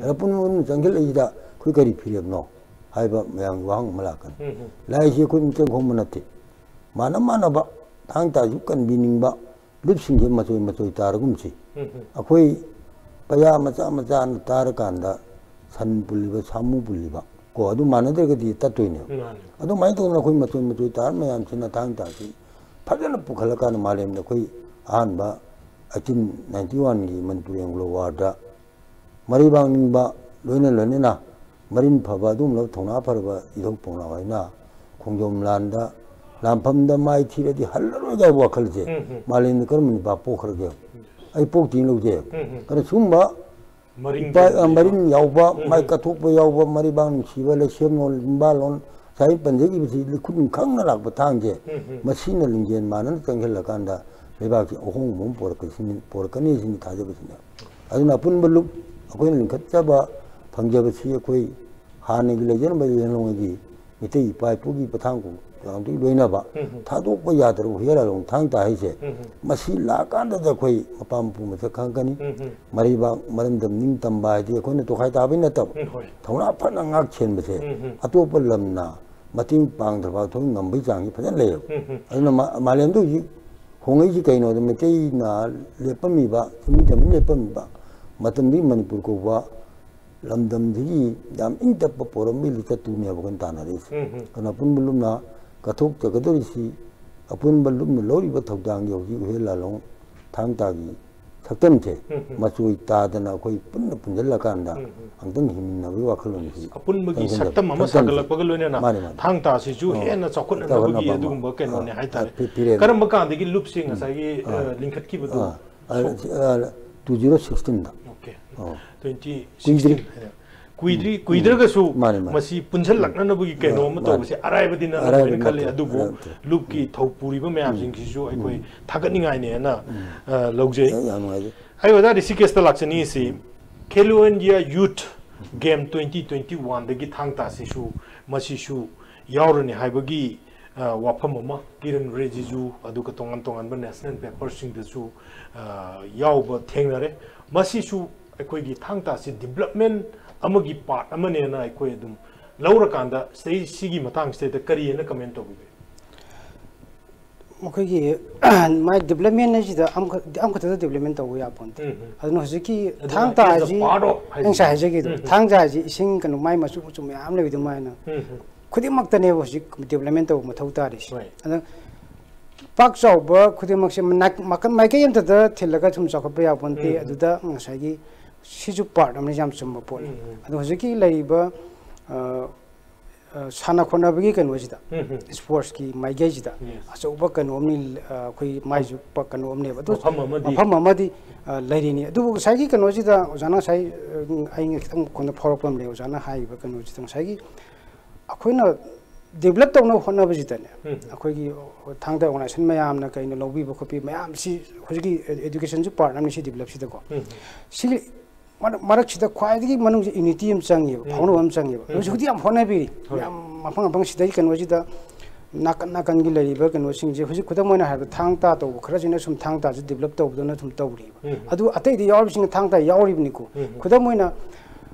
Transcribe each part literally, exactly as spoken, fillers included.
ꯑꯗ ꯄꯨꯟꯕ ꯄꯨꯟꯕ ꯆꯪꯁꯤꯜꯂꯛꯏꯁꯤꯗ ꯑꯩꯈꯣꯏ ꯀꯔꯤ ꯐꯤꯔꯦꯞꯅꯣ ꯍꯥꯏꯕ ꯃꯌꯥꯝꯒꯤ ꯋꯥꯍꯪ ꯑꯃ ꯂꯥꯛꯀꯅꯤ꯫ ꯂꯥꯏꯁꯤ ꯑꯩꯈꯣꯏ ꯃꯤꯆꯪ ꯈꯣꯝꯕ ꯅꯠꯇꯦ꯫ ꯃꯥꯅ ꯃꯥꯟꯅꯕ ꯊꯥꯡ ꯇꯥꯁꯨ ꯀꯟꯕꯤꯅꯤꯡꯕ ꯂꯨꯞꯁꯤꯡꯁꯦ ꯃꯆꯣꯏ ꯃꯆꯣꯏ ꯇꯥꯔꯒꯨꯝꯁꯤ꯫ ꯑꯩꯈꯣꯏ ꯄꯩꯌꯥ ꯃꯆꯥ ꯃꯆꯥꯅ ꯇꯥꯔꯀꯥꯟꯗ ꯁꯟ ꯄꯨꯜꯂꯤꯕ, ꯁꯥꯃꯨ ꯄꯨꯜꯂꯤꯕ ꯀꯣ, ꯑꯗꯨ ꯃꯥꯟꯅꯗ꯭ꯔꯒꯗꯤ ꯇꯠꯇꯣꯏꯅꯦꯕ꯫ ꯑꯗꯨꯃꯥꯏꯅ ꯇꯧꯗꯅ ꯑꯩꯈꯣꯏ ꯃꯆꯣꯏ ꯃꯆꯣꯏ ꯇꯥꯔ ꯃꯌꯥꯝꯁꯤꯅ ꯊꯥꯡ ꯇꯥꯁꯤ ꯐꯖꯅ ꯄꯨꯈꯠꯂꯀꯥꯟꯗ ꯃꯥꯂꯦꯝꯗ ꯑꯩꯈꯣꯏ ꯑꯍꯥꯟꯕ ꯑꯩꯠꯇꯤꯟ ꯅꯥꯏꯟꯇꯤ ꯋꯥꯟꯒꯤ ꯃꯅꯤꯄꯨꯔ ꯑꯦꯡꯒ꯭ꯂꯣ ꯋꯥꯔꯗ ꯃꯔꯩꯕꯥꯛ ꯅꯤꯡꯕ ꯂꯣꯏꯅ ꯂꯣꯏꯅꯅ ꯃꯔꯤꯟ ꯐꯕ ꯑꯗꯨꯒꯨꯝꯂꯕ ꯊꯧꯅꯥ ꯐꯔꯕ ꯏꯙꯧ ꯄꯥꯎꯅꯥ ꯍꯣꯏꯅ ꯈꯣꯡꯖꯣꯝ ꯂꯥꯟꯗ ꯂꯥꯟꯐꯝꯗ ꯃꯥꯏ ꯊꯤꯔꯗꯤ ꯍꯜꯂꯔꯣꯏ ꯍꯥꯏꯕ ꯋꯥꯈꯜꯁꯦ ꯃꯥꯂꯦꯝꯗ ꯀꯔꯝꯕ ꯅꯨꯄꯥ ꯄꯣꯛꯈ꯭ꯔꯒꯦ? ꯑꯩ ꯄꯣꯛꯇꯦꯅ ꯂꯧꯖꯩ꯫ ꯑꯗꯨꯅ ꯁꯤꯒꯨꯝꯕ ꯃꯔꯤꯡ ꯏꯄꯥ-, ꯂꯩꯕ꯫ ꯃꯔꯤꯟ ꯌꯥꯎꯕ, ꯃꯥꯏ ꯀꯠꯊꯣꯛꯄ ꯌꯥꯎꯕ, ꯃꯔꯩꯕꯥꯛ ꯅꯨꯡꯁꯤꯕ, ꯂꯩꯁꯦꯝꯂꯣꯟ, ꯂꯤꯡꯕꯥꯂꯣꯟ, ꯉꯁꯥꯏ ꯄꯟꯖꯈꯤꯕꯁꯤ ꯂꯤꯈꯨꯠ ꯈꯪꯅ ꯂꯥꯛꯄ ꯊꯥꯡꯁꯦ, ꯃꯁꯤꯅ ꯂꯤꯡꯖꯦꯜ ꯃꯥꯟꯅꯅ ꯆꯪꯁꯤꯜꯂꯀꯥꯟꯗ ꯂꯩꯕꯥꯛꯁꯤ ꯑꯍꯣꯡꯕ ꯑꯃ ꯄꯣꯔꯛꯀꯅꯤ ꯁꯤꯅꯤ, ꯄꯣꯔꯛꯀꯅꯤ ꯁꯤꯅꯤ ꯊꯥꯖꯕꯁꯤꯅꯦ꯫ ꯑꯗꯨꯅ ꯑꯄꯨꯟꯕ ꯂꯨꯞ ꯑꯩꯈꯣꯏꯅ ꯂꯤꯡꯈꯠꯆꯕ ꯐꯪꯖꯕꯁꯤ ꯑꯩꯈꯣꯏ ꯍꯥꯟꯅꯒꯤ ꯂꯩꯖꯔꯝꯕ ꯌꯦꯟꯂꯣꯡꯒꯤ ꯃꯤꯇꯩ ꯏꯄꯥ ꯏꯄꯨꯒꯤ ꯄꯊꯥꯡ ꯈꯣꯡꯊꯥꯡꯗꯒꯤ ꯂꯣꯏꯅꯕ ꯊꯥꯗꯣꯛꯄ ꯌꯥꯗ꯭ꯔꯕ ꯍꯨꯌꯦꯟ ꯂꯥꯂꯣꯡ ꯊꯥꯡ ꯇꯥ ꯍꯥꯏꯁꯦ ꯃꯁꯤ ꯂꯥꯛꯀꯥꯟꯗꯗ ꯑꯩꯈꯣꯏ ꯃꯄꯥ ꯃꯄꯨ ꯃꯁꯛ ꯈꯪꯉꯛꯀꯅꯤ꯫ ꯃꯔꯩꯕꯥꯛ ꯃꯔꯝꯗꯝ ꯅꯤꯡꯇꯝꯕ ꯍꯥꯏꯗꯤ ꯑꯩꯈꯣꯏꯅ ꯇꯣꯈꯥꯏ ꯇꯥꯕꯩ ꯅꯠꯇꯕ, ꯊꯧꯅꯥ ꯐꯅ ꯉꯥꯛ ꯁꯦꯟꯕꯁꯦ ꯑꯇꯣꯞꯄ ꯂꯝꯅ ꯃꯇꯦꯡ ꯄꯥꯡꯗ꯭ꯔꯕ ꯑꯩꯈꯣꯏ ꯉꯝꯕꯩ ꯆꯥꯡꯁꯤ ꯐꯖꯅ ꯂꯩꯌꯦꯕ꯫ ꯑꯗꯨꯅ ꯃꯥ-, ꯃꯥꯂꯦꯝꯗ ꯍꯧꯖꯤꯛ ꯍꯣꯡꯉꯛꯏꯁꯤ ꯀꯩꯅꯣꯗ ꯃꯩꯇꯩꯅ ꯂꯦꯞꯄꯝꯃꯤꯕ, ꯆꯤꯡꯃꯤꯗ ꯑꯗꯨꯝ ꯂꯦꯞꯄꯝꯃꯤꯕ ꯃꯇꯝꯗꯨꯒꯤ ꯃꯅꯤꯄꯨꯔ ꯀꯧꯕ ꯂꯝꯗꯝꯁꯤꯒꯤ ꯌꯥꯝ ꯏꯪ ꯇꯞꯄ ꯄꯣꯔꯝꯕꯒꯤ ꯂꯤꯆꯠꯇꯨꯅꯦꯕ ꯑꯩꯈꯣꯏꯅ ꯇꯥꯟꯅꯔꯛꯏꯁꯦ꯫ ꯑꯗꯨꯅ ꯑꯄꯨꯟꯕ ꯂꯨꯞꯅ ꯀꯠꯊꯣꯛꯆꯒꯗꯧꯔꯤꯁꯤ, ꯑꯄꯨꯟꯕ ꯂꯨꯞꯅ ꯂꯧꯔꯤꯕ ꯊꯧꯗꯥꯡꯒꯤ ꯍꯧꯖꯤꯛ ꯍꯨꯌꯦꯟ ꯂꯥꯂꯣꯡ ꯊꯥꯡ ꯇꯥꯒꯤ ꯁꯛꯇꯝꯁꯦ ꯃꯆꯣꯏ ꯇꯥꯗꯅ ꯑꯩꯈꯣꯏ ꯄꯨꯟꯅ ꯄꯨꯟꯁꯤꯜꯂꯀꯥꯟꯗ ꯑꯃꯨꯛꯇꯪ ꯍꯤꯡꯃꯤꯟꯅꯕꯒꯤ ꯋꯥꯈꯜꯂꯣꯟꯁꯤ ꯑꯄꯨꯟꯕꯒꯤ ꯆꯪꯁꯤꯟꯖꯕ ꯁꯛꯇꯝ ꯑꯃ ꯁꯛꯇꯝꯁꯦ꯫ ꯁꯥꯒꯠꯂꯛꯄꯒ ꯂꯣꯏꯅꯅ ꯃꯥꯅꯤ, ꯃꯥꯅꯤ꯫ ꯊꯥꯡ ꯇꯥꯁꯤꯁꯨ ꯑꯣ, ꯍꯦꯟꯅ ꯆꯥꯎꯈꯠꯅꯅꯕꯒꯤ ꯆꯥꯎꯈꯠꯅꯕ ꯑꯃ꯫ ꯑꯗꯨꯒꯨꯝꯕ ꯀꯩꯅꯣꯅꯦ ꯑꯥ, ꯍꯥꯏꯇꯥꯔꯦ꯫ ꯄꯤ-, ꯄꯤꯔꯦꯅꯦ꯫ ꯀꯔꯝꯕ ꯀꯥꯟꯗꯒꯤ ꯂꯨꯞꯁꯤ ꯉꯁꯥꯏꯒꯤ, ꯑꯥ, ꯑ, ꯂꯤꯡꯈꯠꯈꯤꯕꯗꯣ? ꯑꯥ, ꯑ, ꯑ, two zero sixteen ꯗ꯫ ꯑꯣꯀꯦ꯫ ꯑꯣ꯫ Twenty sixteen ꯀꯨꯏꯗ꯭ꯔꯤ꯫ ꯍꯥꯏꯅ꯫ ꯀꯨꯏꯗ꯭ꯔꯤ, ꯎꯝ, ꯀꯨꯏꯗ꯭ꯔꯒꯁꯨ ꯎꯝ꯫ ꯃꯥꯅꯦ, ꯃꯥꯅꯦ꯫ ꯃꯁꯤ ꯄꯨꯟꯁꯤꯜꯂꯛꯅꯅꯕꯒꯤ ꯀꯩꯅꯣ ꯑꯃ ꯃꯥꯅꯦ꯫ ꯇꯧꯕꯁꯦ ꯑꯔꯥꯏꯕꯗꯤ ꯅꯠꯂꯝꯒꯅꯤ ꯑꯔꯥꯏꯕ ꯈꯜꯂꯤ꯫ ꯅꯠꯇꯦ, ꯑꯗꯨꯕꯨ ꯑꯔꯥꯏꯕ ꯅꯠꯇꯦ꯫ ꯂꯨꯞꯀꯤ ꯎꯝ꯫ ꯊꯧꯄꯨꯔꯤꯕ ꯃꯌꯥꯝꯁꯤꯡꯁꯤꯁꯨ ꯑꯩꯈꯣꯏ ꯎꯝ꯫ ꯊꯥꯒꯠꯅꯤꯡꯉꯥꯏꯅꯦꯅ, ꯎꯝ꯫ ꯑ, ꯂꯧꯖꯩ꯫ ꯑꯦ, ꯌꯥꯝ ꯅꯨꯡꯉꯥꯏꯖꯩ꯫ ꯑꯩ ꯑꯣꯖꯥ ꯔꯤꯁꯤꯀꯦꯁꯇ ꯂꯥꯛꯆꯅꯤꯡꯉꯤꯁꯤ, ꯎꯝ꯫ Khelo India Youth Game twenty twenty-one ꯗꯒꯤ ꯊꯥꯡ ꯇꯥꯁꯤꯁꯨ ꯃꯁꯤꯁꯨ ꯌꯥꯎꯔꯅꯤ ꯍꯥꯏꯕꯒꯤ, ꯑ, ꯋꯥꯐꯝ ꯑꯃ ꯀꯤꯔꯟ ꯔꯤꯖꯤꯖꯨ, ꯑꯗꯨꯒ ꯇꯣꯉꯥꯟ ꯇꯣꯉꯥꯟꯕ national paper ꯁꯤꯡꯗꯁꯨ, ꯑ, ꯌꯥꯎꯕ ꯊꯦꯡꯅꯔꯦ꯫ ꯃꯁꯤꯁꯨ ꯑꯩꯈꯣꯏꯒꯤ ꯊꯥꯡ ꯇꯥꯁꯤ ꯗꯤꯕꯂꯞꯃꯦꯟ ꯑꯃꯒꯤ ꯄꯥꯔꯠ ꯑꯃꯅꯦꯅ ꯑꯩꯈꯣꯏ ꯑꯗꯨꯝ ꯂꯧꯔꯀꯥꯟꯗ ꯁꯤꯗꯩ, ꯁꯤꯒꯤ ꯃꯇꯥꯡꯁꯤꯗꯩꯗ ꯀꯔꯤꯅ ꯀꯃꯦꯟ ꯇꯧꯕꯤꯕ? ꯃꯈꯣꯏꯒꯤ ꯃꯥꯏ ꯗꯤꯕꯂꯞꯃꯦꯟ ꯍꯥꯏꯁꯤꯗ ꯑꯃꯈꯛ- ꯑꯃꯈꯛꯇꯗ ꯗꯤꯕꯂꯞꯃꯦꯟ ꯇꯧꯕ ꯌꯥꯄꯣꯟꯇꯦ꯫ ꯎꯝ, ꯎꯝ꯫ ꯑꯗꯨꯅ ꯍꯧꯖꯤꯛꯀꯤ ꯑꯗꯨꯅ ꯊꯥꯡ as a ꯇꯥꯁꯤ part of ꯍꯥꯏꯁꯦ꯫ ꯑꯩ ꯉꯁꯥꯏ ꯍꯥꯏꯖꯈꯤꯗꯣ, ꯎꯝ, ꯎꯝ꯫ ꯊꯥꯡ ꯇꯥꯁꯤ ꯏꯁꯤꯡ ꯀꯩꯅꯣ ꯃꯥꯏ ꯃꯆꯨ ꯃꯆꯨ ꯃꯌꯥꯝ ꯂꯩꯕ ꯑꯗꯨꯃꯥꯏꯅ ꯎꯝ, ꯎꯝ꯫ ꯈꯨꯗꯤꯡꯃꯛꯇꯅꯦꯕ ꯍꯧꯖꯤꯛ ꯗꯤꯕꯂꯞꯃꯦꯟ ꯇꯧꯕ ꯃꯊꯧ ꯇꯥꯔꯤꯁꯦ꯫ Right. ꯑꯗ ꯄꯥꯛ ꯆꯥꯎꯕ ꯈꯨꯗꯤꯡꯃꯛꯁꯦ ꯃꯅꯥꯛ- ꯃꯥꯏꯀꯩ ꯑꯃꯠꯇꯗ ꯊꯤꯜꯂꯒ ꯁꯨꯝ ꯆꯥꯎꯈꯠꯄ ꯌꯥꯄꯣꯟꯇꯦ꯫ ꯎꯝ, ꯎꯝ꯫ ꯑꯗꯨꯗ ꯉꯁꯥꯏꯒꯤ ꯁꯤꯁꯨ ꯄꯥꯔꯠ ꯑꯃꯅꯤ, ꯌꯥꯝ ꯆꯨꯝꯕ ꯄꯣꯠꯅꯤ꯫ ꯎꯝ, ꯎꯝ꯫ ꯑꯗꯣ ꯍꯧꯖꯤꯛꯀꯤ ꯂꯩꯔꯤꯕ, ꯑ, ꯑ, ꯁꯥꯟꯅ ꯈꯣꯠꯅꯕꯒꯤ ꯀꯩꯅꯣꯁꯤꯗ, ꯎꯝ, ꯎꯝ꯫ ꯏꯁꯄꯣꯔꯠꯁꯀꯤ ꯃꯥꯏꯀꯩꯁꯤꯗ Yes. ꯑꯆꯧꯕ ꯀꯩꯅꯣ ꯑꯃꯅꯤ, ꯑ, ꯑꯩꯈꯣꯏ ꯃꯥꯏꯁꯨ ꯄ- ꯀꯩꯅꯣ ꯑꯃꯅꯦꯕ꯫ ꯑꯗꯨ ꯃꯐꯝ ꯑꯃꯗꯤ꯫ ꯃꯐꯝ ꯑꯃꯗꯤ, ꯑ, ꯂꯩꯔꯤꯅꯤ꯫ ꯑꯗꯨꯕꯨ ꯉꯁꯥꯏꯒꯤ ꯀꯩꯅꯣꯁꯤꯗ ꯑꯣꯖꯥꯅ ꯉꯁꯥꯏ, ꯑ, ꯑꯩꯅ ꯈꯤꯇꯪ ꯃꯈꯣꯟꯗ ꯐꯥꯎꯔꯛꯄ ꯑꯃ ꯂꯩ꯫ ꯑꯣꯖꯥꯅ ꯍꯥꯏꯔꯤꯕ ꯀꯩꯅꯣꯁꯤꯗ ꯉꯁꯥꯏꯒꯤ ꯑꯩꯈꯣꯏꯅ ꯗꯤꯕꯂꯞ ꯇꯧꯅꯕ ꯍꯣꯠꯅꯕꯁꯤꯗꯅꯦ, ꯎꯝ꯫ ꯑꯩꯈꯣꯏꯒꯤ ꯊꯥꯡ ꯇꯥ ꯑꯣꯔꯒꯅꯥꯏꯖꯦꯁꯟ ꯃꯌꯥꯝꯅ ꯀꯩꯅꯣ ꯂꯧꯕꯤꯕ ꯈꯣꯠꯄꯤꯕ ꯃꯌꯥꯝꯁꯤ ꯍꯧꯖꯤꯛꯀꯤ ꯑꯦ- ꯑꯦꯗꯨꯀꯦꯁꯟꯁꯨ ꯄꯥꯔꯠ ꯑꯃꯅꯤ ꯁꯤ ꯗꯤꯕꯂꯞꯁꯤꯗꯀꯣ꯫ ꯎꯝ꯫ ꯁꯤꯒꯤ ꯃꯔꯛ- ꯃꯔꯛꯁꯤꯗ ꯈ꯭ꯋꯥꯏꯗꯒꯤ ꯃꯅꯨꯡꯁꯦ ꯌꯨꯅꯤꯇꯤ ꯑꯃ ꯆꯪꯉꯦꯕ, ꯎꯝ꯫ ꯐꯥꯎꯅꯕ ꯑꯃ ꯆꯪꯉꯦꯕ꯫ ꯎꯝ꯫ ꯍꯧꯖꯤꯛ ꯍꯧꯖꯤꯛ ꯌꯥꯝ ꯍꯣꯠꯅꯕꯤꯔꯤ꯫ ꯍꯣꯏ꯫ ꯌꯥꯝ ꯃꯐꯝ ꯃꯐꯝ ꯁꯤꯗꯩ ꯀꯩꯅꯣꯁꯤꯗ ꯅꯥꯀꯟ ꯅꯥꯀꯟꯒꯤ ꯂꯩꯔꯤꯕ ꯀꯩꯅꯣꯁꯤꯡꯁꯦ ꯍꯧꯖꯤꯛ ꯈꯨꯗꯝ ꯑꯣꯏꯅ ꯍꯥꯏꯔꯕꯗ ꯊꯥꯡ ꯇꯥ ꯇꯧꯕ ꯈꯔꯁꯤꯅ ꯁꯨꯝ ꯊꯥꯡ ꯇꯥꯁꯤ ꯗꯤꯕꯂꯞ ꯇꯧꯕꯗꯧꯅ ꯁꯨꯝ ꯇꯧꯔꯤꯕ꯫ ꯎꯝ꯫ ꯑꯗꯨ ꯑꯇꯩꯗ ꯌꯥꯎꯔꯤꯕꯁꯤꯡꯅ ꯊꯥꯡ ꯇꯥ ꯌꯥꯎꯔꯤꯕꯅꯤꯀꯣ꯫ ꯎꯝ꯫ ꯈꯨꯗꯝ ꯑꯣꯏꯅ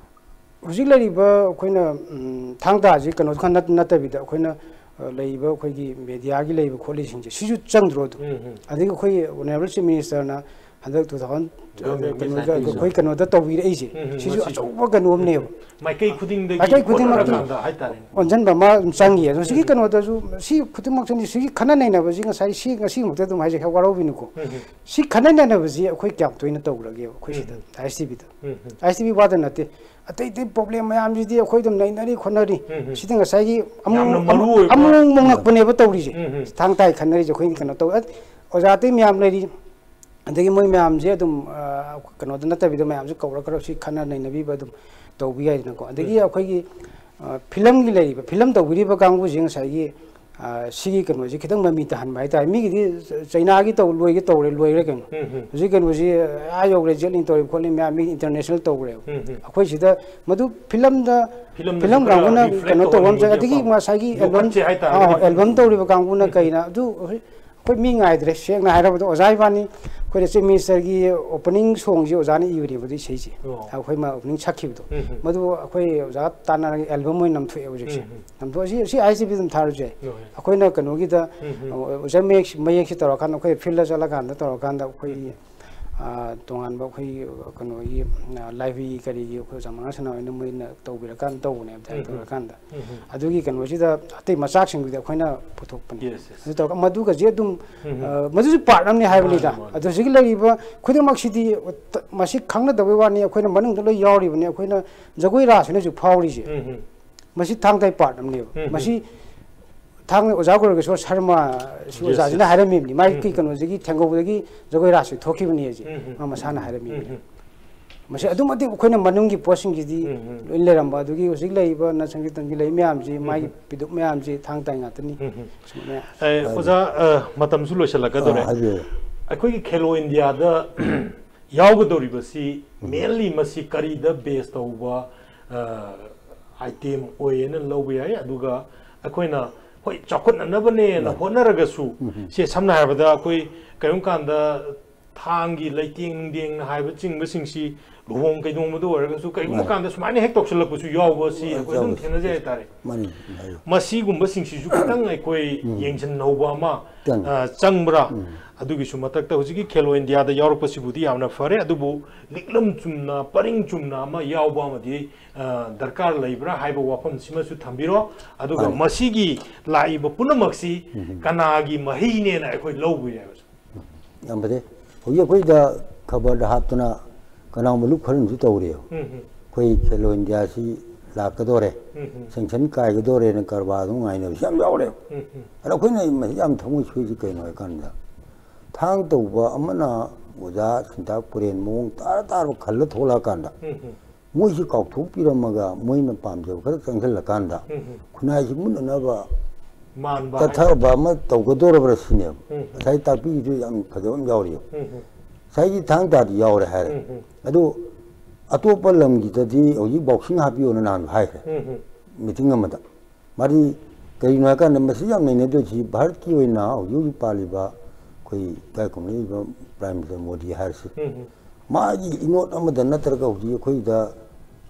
ꯍꯧꯖꯤꯛ ꯂꯩꯔꯤꯕ ꯑꯩꯈꯣꯏꯅ, ꯎꯝ, ꯊꯥꯡ ꯇꯥꯁꯤ ꯀꯩꯅꯣ ꯈꯛ ꯅꯠ- ꯅꯠꯇꯕꯤꯗ ꯑꯩꯈꯣꯏꯅ, ꯑ, ꯂꯩꯔꯤꯕ ꯑꯩꯈꯣꯏꯒꯤ ꯃꯦꯗꯤꯌꯥꯒꯤ ꯂꯩꯔꯤꯕ ꯈꯣꯠꯂꯤꯁꯤꯡꯁꯦ ꯁꯤꯁꯨ ꯆꯪꯗ꯭ꯔꯣ ꯑꯗꯨ? ꯎꯝ, ꯎꯝ꯫ ꯑꯗꯒꯤ ꯑꯩꯈꯣꯏ ꯑꯣꯅꯔꯦꯕꯜ ꯆꯤꯐ ꯃꯤꯅꯤꯁꯇꯔꯅ ꯍꯟꯗꯛ ꯇꯨ ꯊꯥꯎꯖꯟ Government ꯀꯤ ꯀꯩꯅꯣꯗ side ꯇꯒꯤꯁꯨ꯫ ꯑꯩꯈꯣꯏ ꯀꯩꯅꯣꯗ ꯇꯧꯕꯤꯔꯛꯏꯁꯦ ꯎꯝ, ꯎꯝ, ꯁꯤꯁꯨ ꯃꯁꯤ ꯑꯆꯧꯕ ꯀꯩꯅꯣ ꯑꯃꯅꯦꯕ꯫ ꯃꯥꯏꯀꯩ ꯈꯨꯗꯤꯡꯗꯒꯤ ꯃꯥꯏꯀꯩ ꯈꯨꯗꯤꯡꯃꯛꯀꯤ ꯍꯣꯠꯅꯔꯀꯥꯟꯗ ꯍꯥꯏꯇꯥꯔꯦꯅꯦ꯫ ꯑꯣꯟꯁꯤꯟꯕ ꯑꯃ ꯑꯗꯨꯝ ꯆꯪꯉꯤ꯫ ꯑꯗꯣ ꯁꯤꯒꯤ ꯀꯩꯅꯣꯗꯁꯨ ꯁꯤ ꯈꯨꯗꯤꯡꯃꯛꯁꯤꯅꯤ, ꯁꯤꯒꯤ ꯈꯟꯅ ꯅꯩꯅꯕꯁꯤ ꯉꯁꯥꯏ ꯁꯤ ꯉꯁꯤ ꯃꯛꯇ ꯑꯗꯨꯝ ꯍꯥꯏꯁꯦ ꯈꯔ ꯋꯥꯔꯧꯕꯤꯅꯨꯀꯣ꯫ ꯎꯝ, ꯎꯝ꯫ ꯁꯤ ꯈꯟꯅ ꯅꯩꯅꯕꯁꯤ ꯑꯩꯈꯣꯏ ꯀꯌꯥꯝ ꯇꯣꯏꯅ ꯇꯧꯔꯒꯦꯕ ꯑꯩꯈꯣꯏ ꯁꯤꯗ ꯎꯝ꯫ ꯑꯥꯏ ꯑꯦꯁ ꯇꯤ ꯚꯤꯗ? ꯎꯝ, ꯎꯝ꯫ ꯑꯥꯏ ꯑꯦꯁ ꯇꯤ ꯚꯤ ꯋꯥꯗ ꯅꯠꯇꯦ, ꯑꯇꯩ ꯑꯇꯩ ꯄ꯭ꯔꯣꯕ꯭ꯂꯦꯝ ꯃꯌꯥꯝꯁꯤꯗꯤ ꯑꯩꯈꯣꯏ ꯑꯗꯨꯝ ꯅꯩꯅꯔꯤ ꯈꯣꯠꯅꯔꯤ꯫ ꯎꯝ, ꯎꯝ꯫ ꯁꯤꯗ ꯉꯁꯥꯏꯒꯤ ꯑꯃꯨꯛ ꯌꯥꯝꯅ ꯃꯔꯨ ꯑꯣꯏꯕ꯫ ꯑꯃꯨꯛ ꯃꯨꯉꯛꯄꯅꯦꯕ ꯇꯧꯔꯤꯁꯦ꯫ ꯎꯝ, ꯎꯝ꯫ ꯊꯥꯡ ꯇꯥꯏ ꯈꯟꯅꯔꯤꯁꯦ ꯑꯩꯈꯣꯏ ꯀꯩꯅꯣ ꯇꯧ ꯑꯣꯖꯥ ꯑꯇꯩ ꯃꯌꯥꯝ ꯂꯩꯔꯤ꯫ ꯑꯗꯒꯤ ꯃꯣꯏ ꯃꯌꯥꯝꯁꯦ ꯑꯗꯨꯝ, ꯑ, ꯀꯩꯅꯣꯗ ꯅꯠꯇꯕꯤꯗ ꯃꯌꯥꯝꯁꯦ ꯀꯧꯔ ꯈꯔ ꯁꯤ ꯈꯟꯅ ꯅꯩꯅꯕꯤꯕ ꯑꯗꯨꯝ ꯇꯧꯕ ꯌꯥꯏꯗꯅꯀꯣ꯫ ꯑꯗꯒꯤ ꯎꯝ꯫ ꯑꯩꯈꯣꯏꯒꯤ, ꯑ, ꯐꯤꯂꯝꯒꯤ ꯂꯩꯔꯤꯕ, ꯐꯤꯂꯝ ꯇꯧꯕꯤꯔꯤꯕ ꯀꯥꯡꯕꯨꯁꯦ ꯉꯁꯥꯏꯒꯤ, ꯑ, ꯁꯤꯒꯤ ꯀꯩꯅꯣꯁꯦ ꯈꯤꯇꯪ ꯃꯃꯤ ꯇꯥꯍꯟꯕ ꯍꯥꯏꯇꯥꯔꯦ꯫ ꯃꯤꯒꯤꯗꯤ ꯆꯩꯅꯥꯒꯤ ꯇꯧ ꯂꯣꯏꯒꯦ ꯇꯧꯔꯦ, ꯂꯣꯏꯔꯦ ꯀꯩꯅꯣ꯫ ꯎꯝ, ꯎꯝ꯫ ꯍꯧꯖꯤꯛ ꯀꯩꯅꯣꯁꯤ ꯑꯥ ꯌꯧꯔꯦ, ꯖꯦꯠꯂꯤꯡ ꯇꯧꯔꯤ ꯈꯣꯠꯂꯤ ꯃꯌꯥꯝ ꯃꯤ ꯏꯟꯇꯔꯅꯦꯁꯅꯦꯜ ꯇꯧꯈ꯭ꯔꯦꯕ꯫ ꯎꯝ, ꯎꯝ꯫ ꯑꯩꯈꯣꯏ ꯁꯤꯗ ꯃꯗꯨ ꯐꯤꯂꯝꯗ, ꯐꯤꯂꯝꯗꯁꯨ ꯐꯤꯂꯝ ꯈꯔ ꯀꯥꯡꯕꯨꯅ reflect ꯀꯩꯅꯣ ꯇꯧꯕ ꯑꯃ ꯆꯪꯉꯦ꯫ ꯇꯧꯍꯟꯅꯤꯡꯕꯒꯤ ꯑꯗꯒꯤ ꯑꯄꯥꯝꯕ꯫ ꯉꯁꯥꯏꯒꯤ ꯑꯦꯜꯕꯝ, ꯌꯣꯛꯈꯠꯁꯦ ꯍꯥꯏꯇꯥꯔꯦ꯫ ꯑꯥ, ꯑꯦꯜꯕꯝ ꯇꯧꯔꯤꯕ ꯀꯥꯡꯕꯨꯅ ꯎꯝ꯫ ꯀꯩꯅ ꯑꯗꯨ ꯍꯧꯖꯤꯛ ꯑꯩꯈꯣꯏ ꯃꯤ ꯉꯥꯏꯗ꯭ꯔꯦ, ꯁꯦꯡꯅ ꯍꯥꯏꯔꯕꯗ ꯑꯣꯖꯥ ꯏꯕꯥꯅꯤ ꯑꯩꯈꯣꯏꯅ ꯆꯤꯐ ꯃꯤꯅꯤꯁꯇꯔꯒꯤ ꯑꯣꯄꯅꯤꯡ ꯁꯣꯡꯁꯤ ꯑꯣꯖꯥꯅ ꯏꯕꯅꯦꯕ ꯑꯗꯨꯏ ꯏꯁꯩꯁꯦ꯫ ꯑꯣ꯫ ꯑꯩꯈꯣꯏ ꯃꯥ ꯑꯣꯄꯅꯤꯡ ꯁꯛꯈꯤꯕꯗꯣ꯫ ꯎꯝ, ꯎꯝ꯫ ꯃꯗꯨ ꯑꯩꯈꯣꯏ ꯑꯣꯖꯥ ꯇꯥꯟꯅꯔꯒ ꯑꯦꯜꯕꯝ ꯑꯣꯏꯅ ꯅꯝꯊꯣꯛꯑꯦ ꯍꯧꯖꯤꯛꯁꯦ꯫ ꯎꯝ, ꯎꯝ꯫ ꯅꯝꯊꯣꯛꯑ ꯁꯤ, ꯁꯤ ꯑꯥꯏ ꯑꯦꯁ ꯇꯤ ꯚꯤꯗ ꯑꯗꯨꯝ ꯊꯥꯔꯁꯨ ꯌꯥꯏ꯫ ꯍꯣꯏ꯫ ꯑꯩꯈꯣꯏꯅ ꯀꯩꯅꯣꯒꯤꯗ ꯎꯝ, ꯎꯝ꯫ ꯑꯣꯖꯥ ꯃꯌꯦꯛ, ꯃꯌꯦꯛꯁꯤ ꯇꯧꯔꯀꯥꯟꯗ ꯑꯩꯈꯣꯏ ꯐꯤꯜꯗ ꯆꯠꯂꯀꯥꯟꯗ ꯇꯧꯔꯀꯥꯟꯗ ꯑꯩꯈꯣꯏꯒꯤ ꯑ, ꯇꯣꯉꯥꯟꯕ ꯑꯩꯈꯣꯏꯒꯤ ꯀꯩꯅꯣꯒꯤ, ꯑ, ꯂꯥꯏꯕ꯭ꯔꯦꯔꯤ ꯀꯔꯤꯒꯤ ꯑꯩꯈꯣꯏ ꯑꯣꯖꯥ ꯃꯉꯥ ꯁꯅꯥ ꯍꯣꯏꯅ ꯃꯣꯏꯅ ꯇꯧꯕꯤꯔꯀꯥꯟꯗ ꯇꯧꯕꯅꯦꯕ, ꯗꯥꯏꯔꯦꯛ ꯎꯝ, ꯎꯝ꯫ ꯇꯧꯔꯀꯥꯟꯗ꯫ ꯎꯝ, ꯎꯝ꯫ ꯑꯗꯨꯒꯤ ꯀꯩꯅꯣꯁꯤꯗ ꯑꯇꯩ ꯃꯆꯥꯛꯁꯤꯡꯗꯨꯗꯤ ꯑꯩꯈꯣꯏꯅ ꯄꯨꯊꯣꯛꯄꯅꯤ꯫ Yes, yes. ꯑꯗꯨ ꯇꯧꯔꯒ ꯃꯗꯨꯒꯁꯦ ꯑꯗꯨꯝ, ꯎꯝ, ꯎꯝ꯫ ꯑ, ꯃꯗꯨꯁꯨ ꯄꯥꯔꯠ ꯑꯃꯅꯤ ꯍꯥꯏꯕꯅꯤꯗ꯫ ꯃꯥꯅꯤ, ꯃꯥꯅꯤ꯫ ꯑꯗꯨ ꯍꯧꯖꯤꯛꯀꯤ ꯂꯩꯔꯤꯕ ꯈꯨꯗꯤꯡꯃꯛꯁꯤꯗꯤ ꯃꯁꯤ ꯈꯪꯅꯗꯕꯩ ꯋꯥꯅꯤ, ꯑꯩꯈꯣꯏꯅ ꯃꯅꯨꯡꯗ ꯂꯣꯏ ꯌꯥꯎꯔꯤꯕꯅꯤ, ꯑꯩꯈꯣꯏꯅ ꯖꯒꯣꯏ ꯔꯥꯁ ꯍꯥꯏꯅꯁꯨ ꯐꯥꯎꯔꯤꯁꯦ꯫ ꯎꯝ, ꯎꯝ꯫ ꯃꯁꯤ ꯊꯥꯡ ꯇꯥꯏ ꯄꯥꯔꯠ ꯑꯃꯅꯦꯕ꯫ ꯎꯝ, ꯎꯝ꯫ ꯃꯁꯤ ꯊꯥꯡ ꯑꯣꯖꯥ ꯒꯣꯔꯒꯦꯁꯣꯔ ꯁꯔꯃ ꯁꯤ Yes, ꯑꯣꯖꯥꯁꯤꯅ yes. ꯍꯥꯏꯔꯝꯃꯤꯕꯅꯤ, ꯃꯥꯒꯤ ꯎꯝ, ꯎꯝ꯫ ꯀꯩꯅꯣꯁꯤꯒꯤ ꯊꯦꯡꯒꯧꯕꯗꯒꯤ ꯖꯒꯣꯏ ꯔꯥꯁꯁꯤ ꯊꯣꯛꯈꯤꯕꯅꯤ ꯍꯥꯏꯁꯦ꯫ ꯎꯝ, ꯎꯝ꯫ ꯃꯥ ꯃꯁꯥꯅ ꯍꯥꯏꯔꯝꯃꯤꯕꯅꯤ꯫ ꯎꯝ, ꯎꯝ꯫ ꯃꯁꯤ ꯑꯗꯨꯛ ꯃꯇꯤꯛ ꯑꯩꯈꯣꯏꯅ ꯃꯅꯨꯡꯒꯤ ꯄꯣꯠꯁꯤꯡꯁꯤꯗꯤ ꯎꯝ, ꯎꯝ꯫ ꯂꯣꯏ ꯂꯩꯔꯝꯕ, ꯑꯗꯨꯒꯤ ꯍꯧꯖꯤꯛ ꯂꯩꯔꯤꯕ ꯅ ꯁꯪꯀꯤꯔꯇꯟꯒꯤ ꯂꯩ ꯃꯌꯥꯝꯁꯤ, ꯎꯝ, ꯃꯥꯒꯤ ꯎꯝ꯫ ꯄꯤꯗꯨꯛ ꯃꯌꯥꯝꯁꯤ ꯊꯥꯡ ꯇꯥꯏ ꯉꯥꯛꯇꯅꯤ꯫ ꯎꯝ, ꯎꯝ꯫ ꯁꯨꯃꯥꯏꯅ ꯑꯦ, ꯑꯣꯖꯥ, ꯑ, ꯃꯇꯝꯁꯨ ꯂꯣꯏꯁꯤꯜꯂꯛꯀꯗꯧꯔꯦ꯫ ꯑꯥ, ꯍꯥꯏꯕꯤꯌꯨ꯫ ꯑꯩꯈꯣꯏꯒꯤ ꯈꯦꯂꯣ ꯏꯟꯗꯤꯌꯥꯗ ꯌꯥꯎꯒꯗꯧꯔꯤꯕꯁꯤ mainly ꯃꯁꯤ ꯀꯔꯤꯗ base ꯇꯧꯕ, ꯑ, item ꯑꯣꯏꯌꯦꯅ ꯂꯧꯕ ꯌꯥꯏ? ꯑꯗꯨꯒ ꯑꯩꯈꯣꯏꯅ, ꯍꯣꯏ, ꯆꯥꯎꯈꯠꯅꯅꯕꯅꯦꯅ ꯍꯣꯠꯅꯔꯒꯁꯨ, ꯁꯦ, ꯁꯝꯅ ꯍꯥꯏꯔꯕꯗ ꯑꯩꯈꯣꯏ ꯀꯔꯤꯒꯨꯝꯕ ꯀꯥꯟꯗ ꯊꯥꯡꯒꯤ ꯂꯩꯇꯦꯡ ꯅꯨꯡꯗꯦꯡꯅ ꯍꯥꯏꯕꯆꯤꯡꯕꯁꯤꯡꯁꯤ ꯂꯨꯍꯣꯡ ꯀꯩꯗꯣꯡꯕꯗ ꯑꯣꯏꯔꯒꯁꯨ ꯀꯩꯒꯨꯝꯕ ꯃꯥꯅꯤ꯫ ꯀꯥꯟꯗ ꯁꯨꯃꯥꯏꯅ ꯍꯦꯛ ꯇꯧꯁꯤꯜꯂꯛꯄꯁꯨ ꯌꯥꯎꯕꯁꯤ ꯍꯣꯏ, ꯑꯩꯈꯣꯏ ꯑꯗꯨꯝ ꯌꯥꯎꯕꯁꯤ꯫ ꯊꯦꯡꯅꯖꯩ ꯍꯥꯏꯇꯥꯔꯦ꯫ ꯃꯥꯅꯤ, ꯍꯥꯏꯌꯨ꯫ ꯃꯁꯤꯒꯨꯝꯕꯁꯤꯡꯁꯤꯁꯨ ꯈꯤꯇꯪ ꯑꯩꯈꯣꯏ ꯌꯦꯡꯁꯤꯟꯍꯧꯕ ꯑꯃ, ꯆꯪꯉꯤ꯫ ꯑ, ꯆꯪꯕ꯭ꯔꯥ? ꯑꯗꯨꯒꯤꯁꯨ ꯃꯊꯛꯇ ꯍꯧꯖꯤꯛꯀꯤ ꯈꯦꯂꯣ ꯏꯟꯗꯤꯌꯥꯗ ꯌꯥꯎꯔꯛꯄꯁꯤꯕꯨꯗꯤ ꯌꯥꯝꯅ ꯐꯔꯦ, ꯑꯗꯨꯕꯨ ꯂꯤꯛꯂꯝ ꯆꯨꯝꯅ, ꯄꯔꯤꯡ ꯆꯨꯝꯅ ꯑꯃ ꯌꯥꯎꯕ ꯑꯃꯗꯤ, ꯑ, ꯗꯔꯀꯥꯔ ꯂꯩꯕ꯭ꯔꯥ ꯍꯥꯏꯕ ꯋꯥꯐꯝꯁꯤꯃꯁꯨ ꯊꯝꯕꯤꯔꯣ꯫ ꯑꯗꯨꯒ ꯃꯥꯅꯤ꯫ ꯃꯁꯤꯒꯤ ꯂꯥꯛꯏꯕ ꯄꯨꯝꯅꯃꯛꯁꯤ ꯀꯅꯥꯒꯤ ꯃꯍꯩꯅꯦꯅ ꯑꯩꯈꯣꯏ ꯂꯧꯕ ꯌꯥꯏꯕ? ꯌꯥꯝ ꯐꯖꯩ꯫ ꯍꯧꯖꯤꯛ ꯑꯩꯈꯣꯏꯗ ꯈꯕꯔꯗ ꯍꯥꯞꯇꯅ ꯀꯅꯥꯒꯨꯝꯕ ꯂꯨꯞ ꯈꯔꯅꯁꯨ ꯇꯧꯔꯦꯕ꯫ ꯎꯝ, ꯎꯝ꯫ ꯑꯩꯈꯣꯏ ꯈꯦꯂꯣ ꯏꯟꯗꯤꯌꯥꯁꯤ ꯂꯥꯛꯀꯗꯧꯔꯦ, ꯎꯝ, ꯎꯝ꯫ ꯁꯦꯡꯁꯟ ꯀꯥꯏꯒꯗꯧꯔꯦꯅ ꯀꯔꯕꯥꯔ ꯑꯗꯨꯝ ꯉꯥꯏꯅꯕꯁꯨ ꯌꯥꯝ ꯌꯥꯎꯔꯦꯕ꯫ ꯎꯝ, ꯎꯝ꯫ ꯑꯗ ꯑꯩꯈꯣꯏꯅ ꯃꯁꯤ ꯌꯥꯝ ꯊꯃꯣꯏ ꯁꯣꯏꯁꯤ ꯀꯩꯅꯣ ꯍꯥꯏꯀꯥꯟꯗ, ꯊꯥꯡ ꯇꯧꯕ ꯑꯃꯅ ꯑꯣꯖꯥ ꯁꯤꯟꯇꯥ ꯄꯨꯔꯦꯟ ꯃꯑꯣꯡ ꯇꯥꯔ ꯇꯥꯔꯕ ꯈꯜꯂ ꯊꯣꯛꯂꯛꯑꯀꯥꯟꯗ, ꯎꯝ, ꯎꯝ꯫ ꯃꯣꯏꯁꯤ ꯀꯥꯎꯊꯣꯛꯄꯤꯔꯝꯃꯒ ꯃꯣꯏꯅ ꯄꯥꯝꯖꯕ ꯈꯔ ꯆꯪꯁꯤꯜꯂꯀꯥꯟꯗ, ꯎꯝ, ꯎꯝ꯫ ꯈꯨꯟꯅꯥꯏꯁꯤ ꯃꯨꯟꯅꯅꯕ ꯃꯥꯟꯕ ꯆꯠꯊꯕ ꯑꯃ ꯇꯧꯒꯗꯧꯔꯕ꯭ꯔꯥ ꯁꯤꯅꯦꯕ꯫ ꯎꯝ, ꯎꯝ꯫ ꯉꯁꯥꯏ ꯇꯥꯛꯄꯤꯒꯤꯁꯨ ꯌꯥꯝ ꯐꯖꯕ ꯑꯃ ꯌꯥꯎꯔꯤꯕ꯫ ꯎꯝ, ꯎꯝ꯫ ꯉꯁꯥꯏꯒꯤ ꯊꯥꯡ ꯇꯥꯗꯤ ꯌꯥꯎꯔꯦ ꯍꯥꯏꯔꯦ꯫ ꯎꯝ, ꯎꯝ꯫ ꯑꯗꯨ ꯑꯇꯣꯞꯄ ꯂꯝꯒꯤꯗꯗꯤ ꯍꯧꯖꯤꯛ ꯕꯣꯛꯁꯤꯡ ꯍꯥꯞꯄꯤꯌꯣꯅ ꯅꯍꯥꯟ ꯍꯥꯏꯈ꯭ꯔꯦ꯫ ꯎꯝ, ꯎꯝ꯫ ꯃꯤꯇꯤꯡ ꯑꯃꯗ꯫ ꯃꯥꯗꯤ ꯀꯔꯤꯒꯤꯅꯣ ꯍꯥꯏꯀꯥꯟꯗ ꯃꯁꯤ ꯌꯥꯝ ꯅꯩꯅꯗꯣꯏꯁꯤ, ꯚꯥꯔꯠꯀꯤ ꯑꯣꯏꯅ ꯍꯧꯖꯤꯛ ꯍꯧꯖꯤꯛ ꯄꯥꯜꯂꯤꯕ ꯑꯩꯈꯣꯏ ꯏꯀꯥꯏ ꯈꯨꯝꯅꯔꯤꯕ ꯄ꯭ꯔꯥꯏꯝ ꯃꯤꯅꯤꯁꯇꯔ ꯃꯣꯗꯤ ꯍꯥꯏꯔꯁꯤ, ꯎꯝ, ꯎꯝ꯫ ꯃꯥꯒꯤ ꯏꯅꯣꯠ ꯑꯃꯗ ꯅꯠꯇ꯭ꯔꯒ ꯍꯧꯖꯤꯛ ꯑꯩꯈꯣꯏꯗ,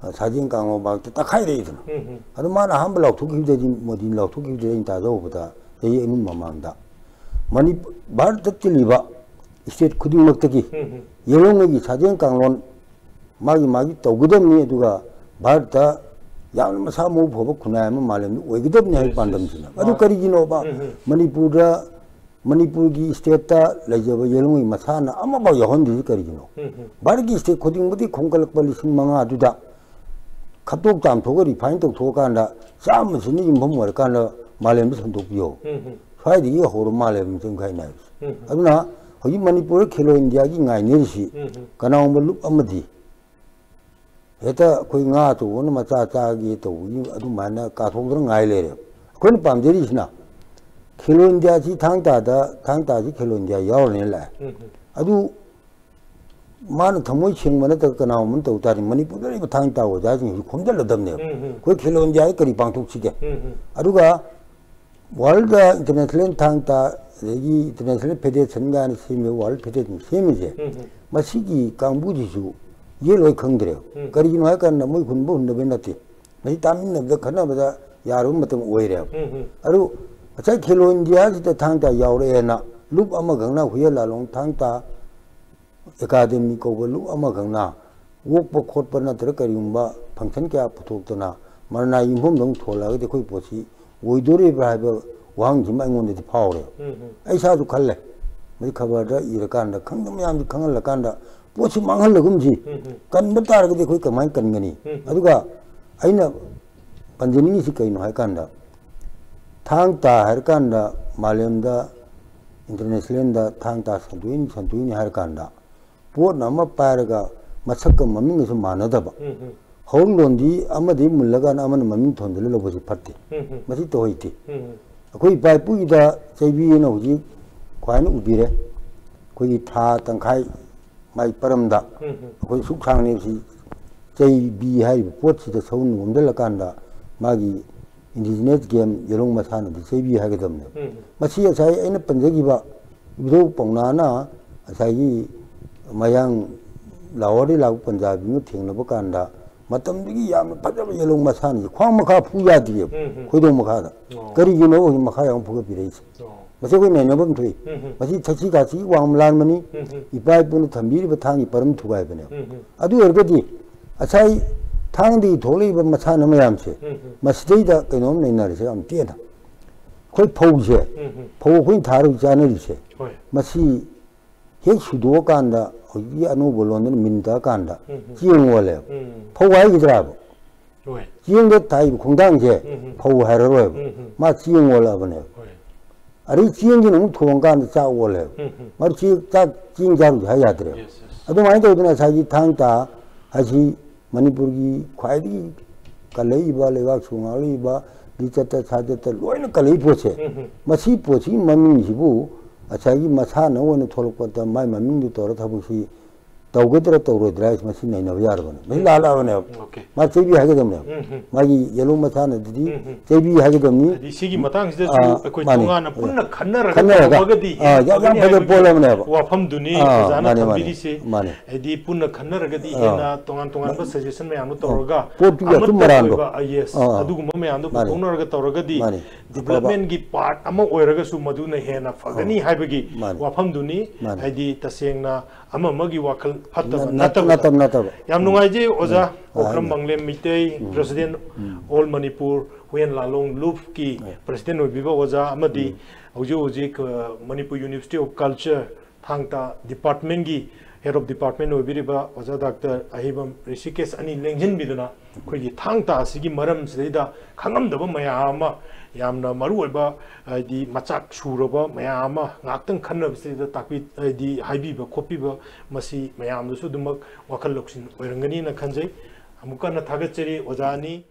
ꯑ, ꯁꯥꯖꯦꯜ ꯀꯥꯡꯂꯣꯟ ꯃꯥꯛꯇ ꯇꯛꯈꯥꯏꯔꯛꯏꯗꯅ꯫ ꯎꯝ, ꯎꯝ꯫ ꯑꯗꯨ ꯃꯥꯅ ꯑꯍꯥꯟꯕ ꯂꯥꯎꯊꯣꯛꯈꯤꯕꯗꯗꯤ, ꯃꯣꯗꯤꯅ ꯂꯥꯎꯊꯣꯛꯈꯤꯕꯗ ꯑꯩꯅ ꯇꯥꯖꯍꯧꯕꯗ ꯆꯍꯤ ꯑꯅꯤ ꯃꯃꯥꯡꯗ ꯃꯅꯤ-, ꯚꯥꯔꯠꯇ ꯇꯤꯜꯂꯤꯕ ꯁ꯭ꯇꯦꯠ ꯈꯨꯗꯤꯡꯃꯛꯇꯒꯤ ꯎꯝ, ꯎꯝ꯫ ꯌꯦꯜꯍꯧꯉꯩꯒꯤ ꯁꯥꯖꯦꯜ ꯀꯥꯡꯂꯣꯟ ꯃꯥꯒꯤ ꯃꯥꯒꯤ ꯇꯧꯒꯗꯕꯅꯤ, ꯑꯗꯨꯒ ꯚꯥꯔꯠꯇ ꯌꯥꯝꯅ ꯃꯁꯥ ꯃꯎ ꯐꯕ ꯈꯨꯟꯅꯥꯏ ꯑꯃ ꯃꯥꯂꯦꯝꯗ ꯑꯣꯏꯒꯗꯕꯅꯤ ꯍꯥꯏꯕ ꯌꯦꯁ, ꯌꯦꯁ꯫ ꯄꯥꯟꯗꯝꯁꯤꯅ꯫ ꯑꯗꯨ ꯃꯥ-, ꯀꯔꯤꯒꯤꯅꯣꯕ? ꯎꯝ, ꯎꯝ꯫ ꯃꯅꯤꯄꯨꯔꯗ, ꯃꯅꯤꯄꯨꯔꯒꯤ ꯁ꯭ꯇꯦꯠꯇ ꯂꯩꯖꯕ ꯌꯦꯜꯍꯧꯉꯩ ꯃꯁꯥꯅ ꯑꯃꯐꯥꯎ ꯌꯥꯎꯍꯟꯗ꯭ꯔꯤꯁꯤ ꯀꯔꯤꯒꯤꯅꯣ? ꯎꯝ, ꯎꯝ꯫ ꯚꯥꯔꯠꯀꯤ ꯁ꯭ꯇꯦꯠ ꯈꯨꯗꯤꯡꯃꯛꯇꯤ ꯈꯣꯝꯒꯠꯂꯛꯄ ꯂꯤꯁꯤꯡ ꯃꯉꯥ ꯑꯗꯨꯗ ꯈꯞꯇꯣꯛ ꯆꯥꯝꯊꯣꯛꯑꯒ ꯔꯤꯐꯥꯏꯟ ꯇꯧꯊꯣꯛꯑꯀꯥꯟꯗ ꯆꯥꯝꯃꯁꯤꯅ ꯌꯨꯝꯐꯝ ꯑꯣꯏꯔꯀꯥꯟꯗ ꯃꯥꯂꯦꯝꯗ ꯁꯟꯗꯣꯛꯄꯤꯌꯣ꯫ ꯎꯝ, ꯎꯝ꯫ ꯁ꯭ꯋꯥꯏꯗꯒꯤ ꯍꯧꯔ ꯃꯥꯂꯦꯝ ꯆꯪꯈꯥꯏ ꯅꯥꯏꯕꯁꯦ꯫ ꯎꯝ, ꯎꯝ꯫ ꯑꯗꯨꯅ ꯍꯧꯖꯤꯛ ꯃꯅꯤꯄꯨꯔꯗ ꯈꯦꯂꯣ ꯏꯟꯗꯤꯌꯥꯒꯤ ꯉꯥꯏꯅꯔꯤꯁꯤ ꯎꯝ, ꯎꯝ꯫ ꯀꯅꯥꯒꯨꯝꯕ ꯂꯨꯞ ꯑꯃꯗꯤ ꯍꯦꯛꯇ ꯑꯩꯈꯣꯏ ꯉꯥ ꯑꯆꯧꯕꯅ ꯃꯆꯥ ꯆꯥꯒꯦ ꯇꯧꯕꯒꯤ ꯑꯗꯨꯃꯥꯏꯅ ꯀꯥꯊꯣꯛꯇꯅ ꯉꯥꯏ ꯂꯩꯔꯦꯕ꯫ ꯑꯩꯈꯣꯏꯅ ꯄꯥꯝꯖꯔꯤꯁꯤꯅ ꯈꯦꯂꯣ ꯏꯟꯗꯤꯌꯥꯁꯤ ꯊꯥꯡ ꯇꯥꯗ, ꯊꯥꯡ ꯇꯥꯁꯤ ꯈꯦꯂꯣ ꯏꯟꯗꯤꯌꯥ ꯌꯥꯎꯔꯅꯦꯅ ꯂꯥꯛꯑꯦ꯫ ꯎꯝ, ꯎꯝ꯫ ꯑꯗꯨ ꯃꯥꯅ ꯊꯃꯣꯏ ꯁꯦꯡꯕ ꯅꯠꯇ꯭ꯔꯒ ꯀꯅꯥꯒꯨꯝꯕꯅ ꯇꯧ ꯇꯥꯔꯗꯤ ꯃꯅꯤꯄꯨꯔꯗ ꯂꯩꯔꯤꯕ ꯊꯥꯡ ꯇꯥ ꯑꯣꯖꯥꯁꯤꯡꯁꯤ ꯈꯣꯝꯖꯤꯜꯂꯗꯕꯅꯦꯕ꯫ ꯎꯝ, ꯎꯝ꯫ ꯑꯩꯈꯣꯏ ꯈꯦꯂꯣ ꯏꯟꯗꯤꯌꯥꯗ ꯀꯔꯤ ꯄꯥꯡꯊꯣꯛꯁꯤꯒꯦ? ꯎꯝ, ꯎꯝ꯫ ꯑꯗꯨꯒ ꯋꯥꯔꯜꯗ ꯏꯟꯇꯔꯅꯦꯁꯅꯦꯜ ꯊꯥꯡ ꯇꯥ, ꯑꯗꯒꯤ ꯏꯟꯇꯔꯅꯦꯁꯅꯦꯜ ꯐꯦꯗꯦꯔꯦꯁꯟ ꯀꯥꯏꯅ ꯁꯦꯝꯃꯤꯕ, ꯋꯥꯔꯜꯗ ꯐꯦꯗꯦꯔꯦꯁꯟ ꯁꯦꯝꯃꯤꯁꯦ, ꯎꯝ, ꯎꯝ꯫ ꯃꯁꯤꯒꯤ ꯀꯥꯡꯕꯨꯁꯤꯁꯨ ꯌꯦꯠꯂꯣꯏ ꯈꯪꯗ꯭ꯔꯦꯕ꯫ ꯎꯝ꯫ ꯀꯔꯤꯒꯤꯅꯣ ꯍꯥꯏꯀꯥꯟꯗ ꯃꯣꯏ ꯍꯨꯟꯕ ꯍꯨꯟꯗꯕꯩ ꯅꯠꯇꯦ꯫ ꯃꯁꯤ ꯇꯥꯃꯤꯟꯅꯕꯗ ꯈꯟꯅꯕꯗ ꯌꯥꯔꯕ ꯃꯇꯝ ꯑꯣꯏꯔꯦꯕ꯫ ꯎꯝ, ꯎꯝ꯫ ꯑꯗꯨ ꯉꯁꯥꯏ ꯈꯦꯂꯣ ꯏꯟꯗꯤꯌꯥꯁꯤꯗ ꯊꯥꯡ ꯇꯥ ꯌꯥꯎꯔꯛꯑꯦꯅ ꯂꯨꯞ ꯑꯃꯈꯛꯅ ꯍꯨꯏꯌꯦꯟ ꯂꯥꯂꯣꯡ ꯊꯥꯡ ꯇꯥ ꯑꯦꯀꯥꯗꯃꯤ ꯀꯧꯕ ꯂꯨꯞ ꯑꯃꯈꯛꯅ ꯑꯣꯛꯄ ꯈꯣꯠꯄ ꯅꯠꯇ꯭ꯔꯒ ꯀꯔꯤꯒꯨꯝꯕ ꯐꯪꯁꯟ ꯀꯌꯥ ꯄꯨꯊꯣꯛꯇꯅ ꯃꯔꯅꯥꯏ ꯌꯨꯝꯐꯝꯗ ꯑꯃꯨꯛ ꯊꯣꯜꯂꯛꯑꯒꯗꯤ ꯑꯩꯈꯣꯏ ꯄꯣꯠꯁꯤ ꯑꯣꯏꯗꯣꯔꯤꯕ꯭ꯔꯥ ꯍꯥꯏꯕ ꯋꯥꯍꯪꯁꯤꯃ ꯑꯩꯉꯣꯟꯗꯗꯤ ꯐꯥꯎꯔꯦꯕ꯫ ꯎꯝ, ꯎꯝ꯫ ꯑꯩ ꯏꯁꯥꯁꯨ ꯈꯜꯂꯦ, ꯃꯁꯤ ꯈꯕꯔꯗ ꯏꯔꯀꯥꯟꯗ ꯈꯪꯗꯕ ꯃꯌꯥꯝꯁꯤ ꯈꯪꯍꯜꯂꯀꯥꯟꯗ ꯄꯣꯠꯁꯤ ꯃꯥꯡꯍꯜꯂꯒꯨꯝꯁꯤ꯫ ꯎꯝ, ꯎꯝ꯫ ꯀꯟꯕ ꯇꯥꯔꯒꯗꯤ ꯑꯩꯈꯣꯏ ꯀꯃꯥꯏꯅ ꯀꯟꯒꯅꯤ? ꯎꯝ, ꯎꯝ꯫ ꯑꯗꯨꯒ ꯑꯩꯅ ꯄꯟꯖꯅꯤꯡꯉꯤꯁꯤ ꯀꯩꯅꯣ ꯍꯥꯏꯀꯥꯟꯗ, ꯊꯥꯡ ꯇꯥ ꯍꯥꯏꯔꯀꯥꯟꯗ ꯃꯥꯂꯦꯝꯗ, ꯏꯟꯇꯔꯅꯦꯁꯅꯦꯜꯗ ꯊꯥꯡ ꯇꯥ ꯁꯟꯗꯣꯛꯏꯅꯤ, ꯁꯟꯗꯣꯛꯏꯅꯤ ꯍꯥꯏꯔꯀꯥꯟꯗ ꯄꯣꯠꯅ ꯑꯃ ꯄꯥꯏꯔꯒ ꯃꯁꯛꯀ ꯃꯃꯤꯡꯒꯁꯨ ꯃꯥꯟꯅꯗꯕ, ꯎꯝ, ꯎꯝ꯫ ꯍꯧꯔꯛꯂꯣꯟꯗꯤ ꯑꯃꯗꯒꯤ ꯃꯨꯜꯂꯀꯥꯟꯗ ꯑꯃꯅ ꯃꯃꯤꯡ ꯊꯣꯟꯖꯤꯜꯂ ꯂꯧꯕꯁꯤ ꯐꯠꯇꯦ꯫ ꯎꯝ, ꯎꯝ꯫ ꯃꯁꯤ ꯇꯧꯍꯩꯇꯦ꯫ ꯎꯝ, ꯎꯝ꯫ ꯑꯩꯈꯣꯏ ꯏꯄꯥ ꯏꯄꯨꯒꯤꯗ ꯆꯩꯕꯤ ꯑꯅ ꯍꯧꯖꯤꯛ ꯈ꯭ꯋꯥꯏꯅ ꯎꯕꯤꯔꯦ꯫ ꯑꯩꯈꯣꯏꯒꯤ ꯊꯥ ꯇꯪꯈꯥꯏ ꯃꯥꯏ ꯄꯔꯝꯗ ꯎꯝ, ꯎꯝ꯫ ꯑꯩꯈꯣꯏ ꯁꯨꯛ ꯁꯥꯡꯅ ꯁꯤ ꯆꯩꯕꯤ ꯍꯥꯏꯔꯤꯕ ꯄꯣꯠꯁꯤꯗ ꯁꯎꯟ ꯑꯣꯝꯁꯤꯜꯂꯀꯥꯟꯗ ꯃꯥꯒꯤ indigenous game ꯌꯦꯂꯣꯡ ꯃꯁꯥꯟꯅꯗꯤ ꯆꯩꯕꯤ ꯍꯥꯏꯒꯗꯕꯅꯦꯕ꯫ ꯎꯝ꯫ ꯃꯁꯤ ꯉꯁꯥꯏ ꯑꯩꯅ ꯄꯟꯖꯈꯤꯕ ꯏꯕꯨꯙꯧ ꯄꯥꯎꯅꯥꯅ ꯉꯁꯥꯏꯒꯤ ꯃꯌꯥꯡ ꯂꯥꯍꯣꯔꯗꯒꯤ ꯂꯥꯛꯄ ꯄꯟꯖꯥꯕꯤꯅ ꯊꯦꯡꯅꯕ ꯀꯥꯟꯗ ꯃꯇꯝꯗꯨꯒꯤ ꯌꯥꯝꯅ ꯐꯖꯕ ꯌꯦꯂꯣꯡ ꯃꯁꯥꯟꯅꯁꯦ ꯈ꯭ꯋꯥꯡ ꯃꯈꯥ ꯐꯨ ꯌꯥꯗꯦꯕ, ꯎꯝ, ꯎꯝ꯫ ꯈꯣꯏꯗꯣꯡ ꯃꯈꯥꯗ꯫ ꯑꯣ꯫ ꯀꯔꯤꯒꯤꯅꯣ ꯍꯧꯖꯤꯛ ꯃꯈꯥ ꯌꯥꯝ ꯐꯨꯒꯠꯄꯤꯔꯛꯏꯁꯦ? ꯑꯣ꯫ ꯃꯁꯤ ꯑꯩꯈꯣꯏ ꯅꯩꯅꯐꯝ ꯊꯣꯛꯏ꯫ ꯎꯝ, ꯎꯝ꯫ ꯃꯁꯤ ꯊꯛꯁꯤ ꯈꯥꯁꯤ ꯋꯥꯡꯃ ꯂꯥꯟꯕꯅꯤ꯫ ꯎꯝ, ꯎꯝ꯫ ꯏꯄꯥ ꯏꯄꯨꯅ ꯊꯝꯕꯤꯔꯤꯕ ꯊꯥꯡꯒꯤ ꯄꯔꯝ ꯊꯨꯒꯥꯏꯕꯅꯦꯕ꯫ ꯎꯝ, ꯎꯝ꯫ ꯑꯗꯨ ꯑꯣꯏꯔꯒꯗꯤ ꯉꯁꯥꯏ ꯊꯥꯡꯗꯒꯤ ꯊꯣꯛꯂꯛꯏꯕ ꯃꯁꯥꯟꯅ ꯃꯌꯥꯝꯁꯦ, ꯎꯝ, ꯎꯝ꯫ ꯃꯁꯤꯗꯩꯗ ꯀꯩꯅꯣꯝ ꯅꯩꯅꯔꯤꯁꯦ ꯌꯥꯝ ꯇꯦꯟꯅ꯫ ꯑꯩꯈꯣꯏ ꯐꯧꯁꯦ, ꯎꯝ, ꯎꯝ꯫ ꯐꯧ ꯑꯩꯈꯣꯏꯅ ꯊꯥꯔꯒ ꯆꯥꯅꯔꯤꯁꯦ, ꯍꯣꯏ꯫ ꯃꯁꯤ ꯍꯦꯛ ꯁꯨꯗꯣꯛꯑꯀꯥꯟꯗ, ꯍꯧꯖꯤꯛꯀꯤ ꯑꯅꯧꯕ ꯂꯣꯟꯗꯅ ꯃꯤꯟ ꯇꯛꯑꯀꯥꯟꯗ ꯎꯝ, ꯎꯝ꯫ ꯆꯦꯡ ꯑꯣꯜꯂꯦꯕ꯫ ꯎꯝ꯫ ꯐꯧ ꯍꯥꯏꯈꯤꯗ꯭ꯔꯥꯕ? ꯍꯣꯏ꯫ ꯆꯦꯡꯗ ꯊꯥꯏꯕ ꯈꯣꯡꯊꯥꯡꯁꯦ ꯎꯝ, ꯎꯝ꯫ ꯐꯧ ꯍꯥꯏꯔꯔꯣꯏꯕ꯫ ꯎꯝ, ꯎꯝ꯫ ꯃꯥ ꯆꯦꯡ ꯑꯣꯜꯂꯛꯑꯕꯅꯦꯕ꯫ ꯍꯣꯏ꯫ ꯑꯗꯩ ꯆꯦꯡꯁꯤꯅ ꯑꯃꯨꯛ ꯊꯣꯡꯉꯀꯥꯟꯗ ꯆꯥꯛ ꯑꯣꯜꯂꯦꯕ꯫ ꯎꯝ, ꯎꯝ꯫ ꯃꯔꯨ ꯆꯦꯡ, ꯆꯥꯛ, ꯆꯦꯡ ꯆꯥꯔꯨꯁꯦ ꯍꯥꯏ ꯌꯥꯗ꯭ꯔꯦꯕ꯫ Yes, yes꯫ ꯑꯗꯨꯃꯥꯏꯅ ꯇꯧꯗꯅ ꯉꯁꯥꯏꯒꯤ ꯊꯥꯡ ꯇꯥ ꯍꯥꯏꯁꯤ ꯃꯅꯤꯄꯨꯔꯒꯤ ꯈ꯭ꯋꯥꯏꯗꯒꯤ ꯀꯜꯂꯛꯏꯕ, ꯂꯩꯕꯥꯛꯁꯨ ꯉꯥꯛꯂꯛꯏꯕ, ꯂꯤꯆꯠꯇ ꯁꯥꯖꯠꯇ ꯂꯣꯏꯅ ꯀꯜꯂꯛꯏ ꯄꯣꯠꯁꯦ꯫ ꯎꯝ, ꯎꯝ꯫ ꯃꯁꯤ ꯄꯣꯠꯁꯤꯒꯤ ꯃꯃꯤꯡꯁꯤꯕꯨ ꯉꯁꯥꯏꯒꯤ ꯃꯁꯥꯟꯅ ꯑꯣꯏꯅ ꯊꯣꯛꯂꯛꯄꯗ ꯃꯥꯏ ꯃꯃꯤꯡꯗꯨ ꯇꯧꯔ ꯊꯕꯛꯁꯤ ꯇꯧꯒꯗ꯭ꯔꯥ ꯇꯧꯔꯣꯏꯗ꯭ꯔꯥ ꯍꯥꯏꯁꯤ ꯃꯁꯤ ꯅꯩꯅꯕ ꯌꯥꯔꯕꯅꯦ꯫ ꯃꯁꯤ ꯎꯝ꯫ ꯂꯥꯜꯂꯛꯑꯕꯅꯦꯕ꯫ Okay꯫ ꯃꯥ ꯆꯩꯕꯤ ꯍꯥꯏꯒꯗꯕꯅꯦꯕ꯫ ꯎꯝ, ꯎꯝ꯫ ꯃꯥꯒꯤ ꯌꯦꯂꯣꯡ ꯃꯁꯥꯟꯅꯗꯨꯗꯤ ꯎꯝ, ꯎꯝ꯫ ꯆꯩꯕꯤ ꯍꯥꯏꯒꯗꯕꯅꯤ꯫ ꯍꯥꯏꯗꯤ ꯁꯤꯒꯤ ꯃꯇꯥꯡꯁꯤꯗꯁꯨ ꯑꯥ, ꯑꯩꯈꯣꯏ ꯃꯥꯅꯦ꯫ ꯇꯣꯉꯥꯟꯅ ꯄꯨꯟꯅ ꯈꯟꯅꯔꯒ ꯈꯟꯅꯔꯒ, ꯇꯧꯔꯒꯗꯤ ꯑꯥ, ꯌꯥꯝ, ꯌꯥꯝ ꯐꯒꯅꯤ ꯐꯖꯕ ꯍꯥꯏꯕꯒꯤ ꯄꯣꯠ ꯑꯃꯅꯦꯕ꯫ ꯋꯥꯐꯝꯗꯨꯅꯤ ꯑꯥ, ꯑꯣꯖꯥꯅ ꯃꯥꯅꯦ, ꯃꯥꯅꯦ, ꯊꯝꯕꯤꯔꯤꯁꯦ꯫ ꯃꯥꯅꯦ꯫ ꯍꯥꯏꯗꯤ ꯄꯨꯟꯅ ꯈꯟꯅꯔꯒꯗꯤ ꯑꯥ꯫ ꯍꯦꯟꯅ ꯇꯣꯉꯥꯟ ꯇꯣꯉꯥꯟꯕ suggestion ꯃꯌꯥꯝꯗꯣ ꯑꯥ꯫ ꯇꯧꯔꯒ ꯄꯣꯠꯇꯨꯒꯤ ꯑꯃꯠꯇ ꯑꯆꯨꯝ ꯑꯔꯥꯟꯗꯣ꯫ ꯑꯣꯏꯕ, ꯑꯥ, yes, ꯑꯥ, ꯑꯥ꯫ ꯑꯗꯨꯒꯨꯝꯕ ꯃꯌꯥꯝꯗꯣ ꯃꯥꯅꯦ꯫ ꯄꯨꯊꯣꯛꯅꯔꯒ ꯇꯧꯔꯒꯗꯤ ꯃꯥꯅꯦ꯫ ꯑꯐꯕ꯫ Development ꯒꯤ part ꯑꯃ ꯑꯣꯏꯔꯒꯁꯨ ꯃꯗꯨꯅ ꯍꯦꯟꯅ ꯐꯒꯅꯤ ꯑꯥ꯫ ꯍꯥꯏꯕꯒꯤ ꯃꯥꯅꯦ꯫ ꯋꯥꯐꯝꯗꯨꯅꯤ꯫ ꯃꯥꯅꯦ꯫ ꯍꯥꯏꯗꯤ ꯇꯁꯦꯡꯅ ꯑꯃ ꯑꯃꯒꯤ ꯋꯥꯈꯜ ꯐꯠꯇꯕ ꯅꯠ-, ꯅꯠꯇꯕꯗ꯫ ꯅꯠꯇꯕ, ꯅꯠꯇꯕ꯫ ꯌꯥꯝ ꯎꯝ꯫ ꯅꯨꯡꯉꯥꯏꯖꯩ ꯑꯣꯖꯥ ꯎꯝ꯫ ꯑꯣꯀ꯭ꯔꯝ ꯍꯥꯏꯅꯦ꯫ ꯃꯪꯂꯦꯝ ꯃꯤꯇꯩ, ꯎꯝ꯫ President ꯎꯝ꯫ All Manipur ꯍꯨꯌꯦꯟ ꯂꯥꯂꯣꯡ ꯂꯨꯞꯀꯤ ꯎꯝ꯫ President ꯑꯣꯏꯕꯤꯕ ꯑꯣꯖꯥ ꯑꯃꯗꯤ ꯎꯝ꯫ ꯍꯧꯖꯤꯛ ꯍꯧꯖꯤꯛ, ꯑ, Manipur University of Culture ꯊꯥꯡ ꯇꯥ department ꯀꯤ head of department ꯑꯣꯏꯕꯤꯔꯤꯕ ꯑꯣꯖꯥ ꯗꯥꯛꯇꯔ ꯑꯍꯩꯕꯝ ꯔꯤꯁꯤꯀꯦꯁ ꯑꯅꯤ ꯂꯦꯡꯁꯤꯟꯕꯤꯗꯨꯅ ꯑꯩꯈꯣꯏꯒꯤ ꯊꯥꯡ ꯇꯥ ꯑꯁꯤꯒꯤ ꯃꯔꯝꯁꯤꯗꯩꯗ ꯈꯪꯉꯝꯗꯕ ꯃꯌꯥꯝ ꯑꯃ, ꯌꯥꯝꯅ ꯃꯔꯨꯑꯣꯏꯕ, ꯍꯥꯏꯗꯤ ꯃꯆꯥꯛ ꯁꯨꯔꯕ ꯃꯌꯥꯝ ꯑꯃ ꯉꯥꯛꯇꯪ ꯈꯟꯅꯕꯁꯤꯗꯩꯗ ꯇꯥꯛꯄꯤ, ꯍꯥꯏꯗꯤ ꯍꯥꯏꯕꯤꯕ ꯈꯣꯠꯄꯤꯕ, ꯃꯁꯤ ꯃꯌꯥꯝꯗꯁꯨ ꯑꯗꯨꯃꯛ ꯋꯥꯈꯜ ꯂꯧꯁꯤꯡ ꯑꯣꯏꯔꯝꯒꯅꯤꯅ ꯈꯟꯖꯩ꯫ ꯑꯃꯨꯛꯀ ꯍꯟꯅ ꯊꯥꯒꯠꯆꯔꯤ ꯑꯣꯖꯥ ꯑꯅꯤ꯫